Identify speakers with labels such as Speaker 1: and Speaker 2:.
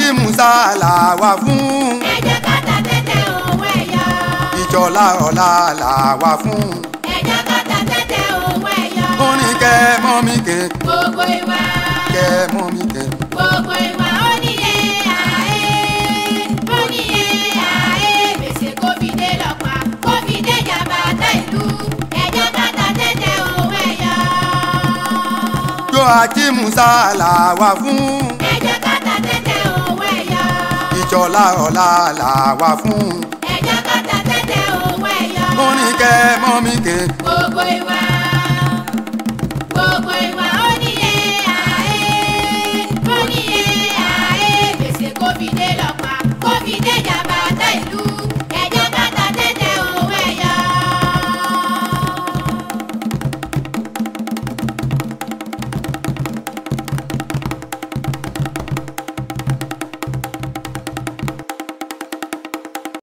Speaker 1: Musa là wà fún.
Speaker 2: Ẹ jẹ́ ká ta tẹ́tẹ́ owó ẹyọ.
Speaker 1: Ìjọlá ọ̀la là wà fún.
Speaker 2: Ẹ jẹ́ ká ta tẹ́tẹ́ owó ẹyọ.
Speaker 1: Orin kẹ́ mọ́ mi kẹ́.
Speaker 2: Gbogbo ìwà.
Speaker 1: Kẹ́ mọ́ mi kẹ́.
Speaker 2: Gbogbo ìwà ó níye àé. Ó níye àé. Gbèsè kófìdé lọ́pàá. Kófìdé jàbàtà ìlú. Ẹ jẹ́ ká ta tẹ́tẹ́ owó ẹyọ.
Speaker 1: Jó àti Musa là wà fún.
Speaker 2: Ẹ jẹ́ ká ta tẹ́tẹ́ owó ẹyọ.
Speaker 1: Ìjọlá ọ̀la là wà fún.
Speaker 2: Ẹ jẹ́ ká ta tẹ́tẹ́ owó ẹyọ.
Speaker 1: Orin kẹ́ mọ́ mi kẹ́.
Speaker 2: Gbogbo ìwà.